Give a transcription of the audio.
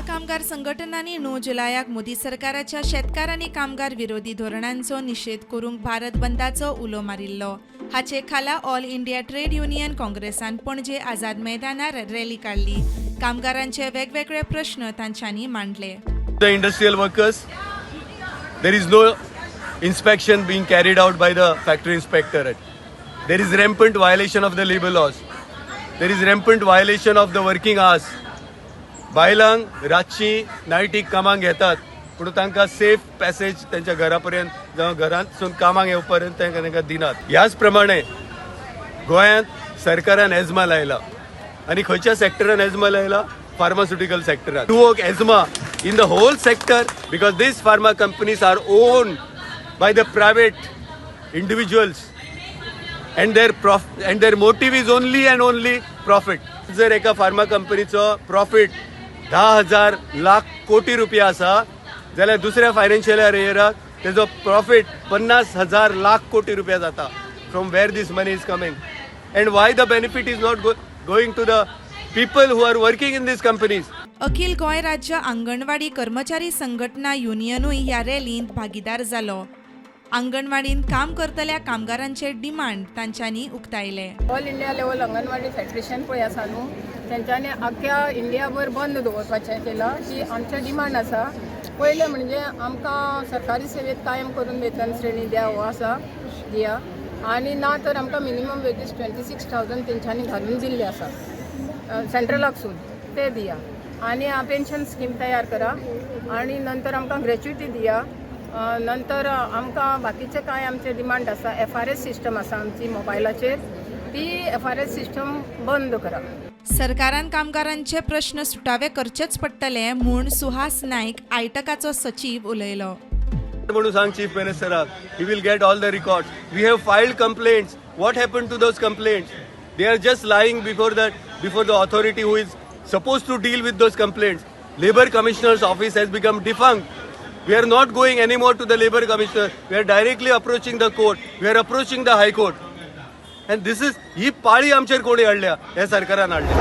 कामगार संघटनांनी 9 जुलयाक मोदी सरकाराच्या शेतकार आनी कामगार विरोधी धोरणांचो निशेध करूंक भारत बंदाचो उलो मारिल्लो. हाचे खाला ऑल इंडिया ट्रेड युनियन काँग्रेसान पणजे आझाद मैदानार रॅली काडली. कामगारांचे वेगवेगळे प्रश्न तांच्यांनी मांडले. The industrial workers, there is no inspection being carried out by the factory inspectorate. There is rampant violation of the labor laws. There is rampant violation of the working hours. बायलांक रातची नायटीक कामाक घेतात, पूण तांकां सेफ पॅसेज त्यांच्या घरा पर्यंत जावं घरांतसून कामाक येवपर्यंत तांकां दिनात. ह्याच प्रमाणे गोंयांत सरकारान एजमा लायला आनी खंयच्या सेक्टरान एजमा लायला? Pharmaceutical सेक्टरान. To work ESMA in the whole sector, because these pharma companies are owned by the private individuals and their motive is only and only profit. जर एका फार्मा कंपनीचो प्रॉफिट 10,000 लाख कोटी रुपया आसा, जाल्यार दुसऱ्या फायनान्शियल इयराक तेजो प्रॉफिट 50,000 लाख कोटी रुपया जाता. From where this money is coming and why the benefit is not going to the people who are working in these companies? अखिल गोंय राज्य आंगणवाडी कर्मचारी संघटना युनियनूय ह्या रॅलींत भागीदार जालो. आंगणवाडींत काम करतल्या कामगारांचे डिमांड तांच्यांनी उक्तायले. All India level anganwadi federation पळय आसा न्हू, तेंच्यांनी आख्ख्या इंडियाभर बंद दवरपाचें केलां की आमचें डिमांड आसा. पयलें म्हणजे आमकां सरकारी सेवेत कायम करून वेतन श्रेणी द्या, हो आसा, दिया आनी ना तर आमकां मिनिमम वेजीस 26,000 तेंच्यांनी घालून दिल्ले आसा सेंट्रलाकसून, ते दिया आनी पेन्शन स्कीम तयार करा आनी नंतर आमकां ग्रॅच्युटी दिया. नंतर आमकां बाकीचे कांय आमचे डिमांड आसा. एफआरएस सिस्टम आसा आमची मोबायलाचेर, ती एफआरएस सिस्टम बंद करा. सरकारान कामगारांचे प्रश्न सुटावे करचेच पडटले म्हूण सुहास नायक, आयटकाचो सचीव, उलयलो. म्हणून सांग chief मिनिस्टराक, he will get all the record. We have filed complaints. What happen to those complaints? They are just lying before the authority who is supposed to deal with those complaints. Labour Commissioner's office has become defunct. We are not going anymore to the Labour Commissioner. We are directly approaching the court. We are approaching the High Court. And this is ही पाळी आमचेर कोणी हाडल्या? ह्या सरकारान हाडल्या.